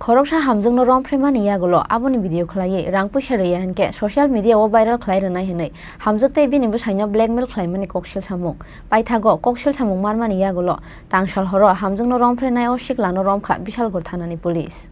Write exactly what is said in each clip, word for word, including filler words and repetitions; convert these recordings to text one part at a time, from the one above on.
Khoroksa hamjwkno romphre mani yagulo aboni video khlaiwi rang puisa rwya hinkhe social media o viral khlai rwnai hwnwi hamjwk tei bini bwsaino blackmail khlaimani koksil samung. Paithago koksil samung manmani yagulo tangsal horo hamjwkno romphrenai o siklano romkha Bishalgarh thanani police.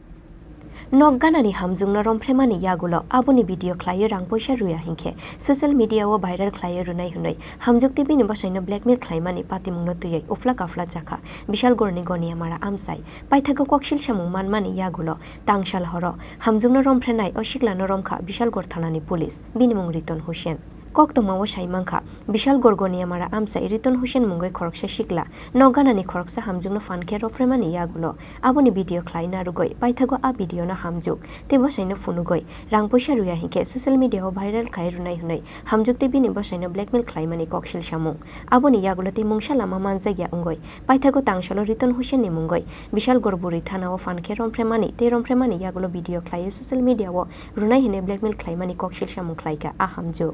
Nok ganani hamjwkno romphre mani yagulo aboni video khlaiwi rang puisa rwya hinkhe social media o viral khlaiwi rwnai hwnwi hamjwk tei bini bwsaino blackmail khlaimani patimungno twiwi uphla kaphla chakha Bishalgarhni Goniamara amchai. Paithago koksil samung manmani yagulo tangsal horo hamjwkno romphrenai o siklano romkha Bishalgarh thanani police, bini mung Riton Hussain. Koktwmao sai mankha, Bishalgarh Goniamara amchai Riton Hussain mungwi khoroksa sikla nok ganani khoroksa hamjwkno phan khe rophre mani yagulo aboni video khlai narwgwi paithago a video no hamjwk tei bwsaino phunugwi rang puisa rwya hinkhe social media o viral khai rwnai hwnwi hamjwk tei bini bwsaino blackmail khlaimani koksil samung. Aboni yagulo tei mungsa lama manjakya wngwi paithago tangsalo Riton Hussain ni mungwi Bishalgarh bwrwi thana o phan khe romphre mani tei romphre mani yagulo video khlaiwi social media o rwnai hwnwi blackmail khlaimani koksil samung khlaikha a hamjwk.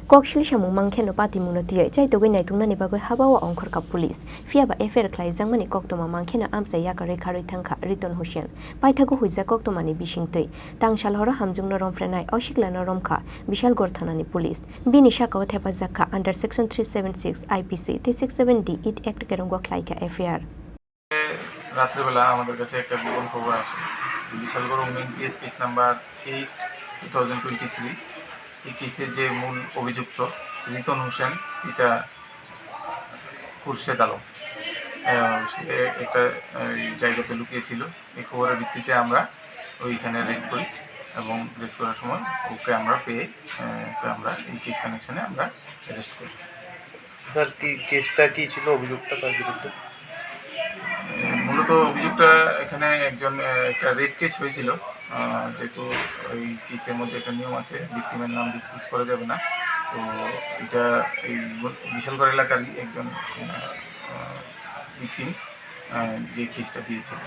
Koksil samung mankheno patimungno twiwi chaitogwi naituknani bagwi habao ongkhorkha police. Phiyaba F I R khlaijakmani koktwma mankheno amchai yakarwi kharwi thangkha Riton Hussain. Paithago huijak koktwmani bisingtwi tangsal horo hamjwkno romphrenai o siklano romkha Bishalgarh thanani police. Bini sakao thepajak kha under section three seven six I P C tei six seven D eight Act kerongo khlaikha F I R. রাত্রেবেলা আমাদের কাছে একটা গোপন খবর আসে, Bishalgarh women PS case number eight two thousand twenty three. এই কেসের যে মূল অভিযুক্ত রিতন হোসেন, এটা খুরশেদ আলম, আহ, সে একটা, আহ, এই জায়গাতে লুকিয়েছিল। এই খবরের ভিত্তিতে আমরা ওইখানে রেড করি এবং রেড করার সময় ওকে আমরা পেয়ে, আহ, ওকে আমরা এই কেস কানেকশনে আমরা অ্যারেস্ট করি। স্যার, কি কেসটা কি ছিল, অভিযোগটা তার বিরুদ্ধে? এ, মূলত অভিযোগটা এখানে একজন, এ, একটা রেপ কেস হয়েছিল। আহ, যেহেতু ওই কেসের মধ্যে একটা নিয়ম আছে, ভিকটিমের নাম ডিসক্লোজ করা যাবে না। তো এটা এই বিশালগড় এলাকারই একজন, আহ, আহ, ভিকটিম, আহ, যে কেসটা দিয়েছিল।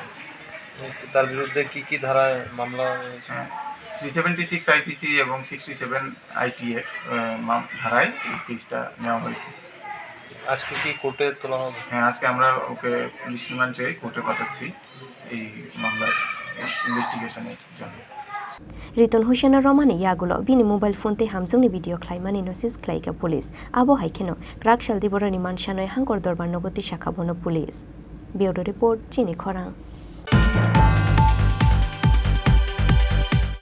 তার বিরুদ্ধে কি কি ধারায় মামলা হয়েছে? হ্যাঁ, থ্রি সেভেন্টি সিক্স আইপিসি এবং সিক্সটি সেভেন আইটি অ্যাক্ট, আহ, মাম-, ধারায় এই কেসটা নেওয়া হয়েছে। আজকে কি কোর্টে তোলা হবে? হ্যাঁ, আজকে আমরা ওকে পুলিশ রিমান্ডে কোর্টে পাঠাচ্ছি এই মামলার ইনভেস্টিগেশনের জন্য। Riton Hussaino romani yagulo bini mobile phone tei hamjwkni video khlaimani no seize khlaikha police. Abo hai kheno kwrak saldi boroni mansanoi hangkor dorbar nogo tisakha bono police. Bureau report, Chini Khorang.